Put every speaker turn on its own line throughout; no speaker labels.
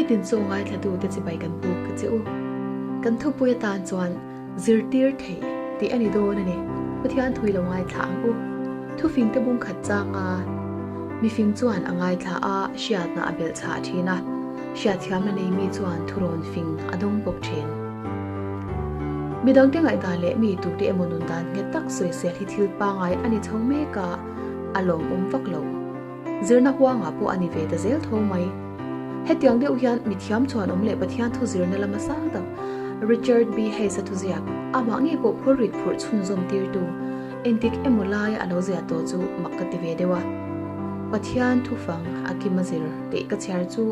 Nitin chaw ngaithlatute chibai kan buk ka che u. Kan thupui atan chuan zirtir theih tih a ni dawn a ni. Pathian thui lo ngaithla ang u. Thufingte bung khat changa mifing chuan a ngaithla a, hriatna a belh chhah thin a, hriatthiamna nei mi chuan thurawn fing a dawng bawk thin. Midangte ngaihdan leh mi tute emaw nun dan nghet tak sawisel hi thil pangai a ni chho mek a, a lawmawm vak lo. Zirna huangah pawh a ni ve ta zel tho mai. Hetiang deuh hian mithiam chhuanawm leh Pathian thu zirna lama sang tak Richard B. Hays-a thuziak, amah ngei pawh phur rit phurh chhunzawm tirtu, engtik emaw laia a lo ziah tawh chu mak ka ti ve deuh a. Pathian thufang a kim a zir tih ka chhiar chu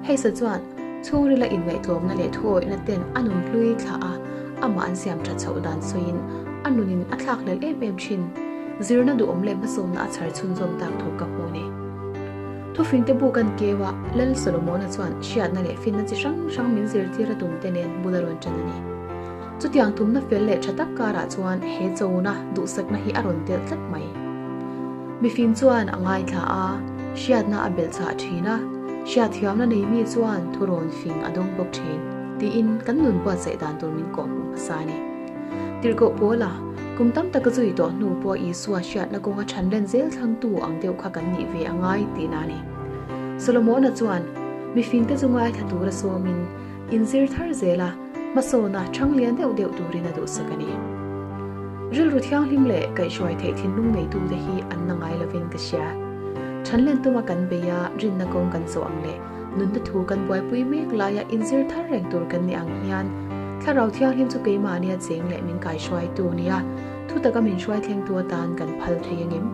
Hays-a chuan chhungrila inngaihtlawmna leh thuawihna ten a nun hlui thlah a, amah an siam that chhoh dan sawiin a nunin a thlakhlelh em em thin. Zirna duhawm leh hmasawnna a chhar chhunzawm tak thu ka hmu ni. Thufingte bu kan keu a, Lal Solomona chuan hriatna leh finna chi hrang hrang min zirtir a tumte nen bul a rawn ṭan a ni. Chutiang tumna fel leh ṭha tak karah chuan he chona duhsakna hi a rawn telh tlat mai. Mifing chuan a ngaithla a, hriatna a belhchah ṭhin a, hriatthiamna nei mi chuan thurawn fing a dawng bawk ṭhin, tiin kan nun buatsaih dan tur min kawhhmuh hmasa a ni. Tirhkoh Paula, kum tam taka zui tawh hnu pawh Isua hriatna kawnga ṭhan len zel thlangtu ang deuh kha kan nih ve a ngai tihna a ni. Solomona chuan, Mifingte chu ngaithla tura sawmin inzir thar zel a, hmasawna ṭhang lian deuh deuh turin a duhsak a ni. Rilru thianghlim leh kaihhruai theih thinlung neitute hi an na ngai lovin ka hria. Ṭhan len tuma kan bei a, rinna kawng kan zawh ang leh Nunna thu kan buaipui mek laia inzir thar reng tur kan ni ang hian Thlarau Thianghlim chu keimahnia cheng leh min kaihruaitu nia thu taka min hruai thlengtu atan kan phal thei angem?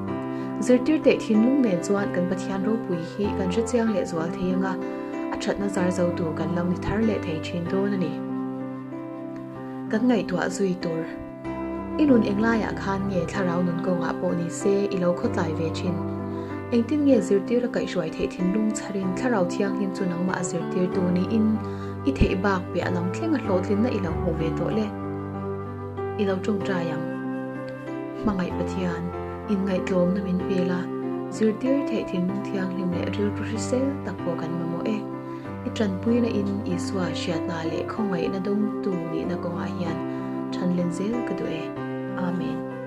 Zirtir teh thinlung nen chuan kan Pathian ropui hi kan hre chiang leh zual thei anga a thatna zar zotu kan lo ni thar leh thei thin dawn a ni. Kan ngaihtuah zui tur. I nun englaiah khan nge thlarau nun kawngah pawh ni se i lo khawtlai ve thin? Engtin nge zirtir a kaihhruai theih thinlung chharin thlarau thianghlim chu nangmah a zirtirtu niin i theih bak piah lam thleng a hlawhtlinna i lo hmuh ve tawh le? I lo tawngtai ang. Hmangaih Pathian, inngaihtlawmna min pel a, zirtir theih thinlung thianghlim leh rilru hrisel tak pawh kan mamawh e. I tanpuina in Isua hriatna leh khawngaihna dawngtu nihna kawngah hian thanlen zel ka duh e. Amen.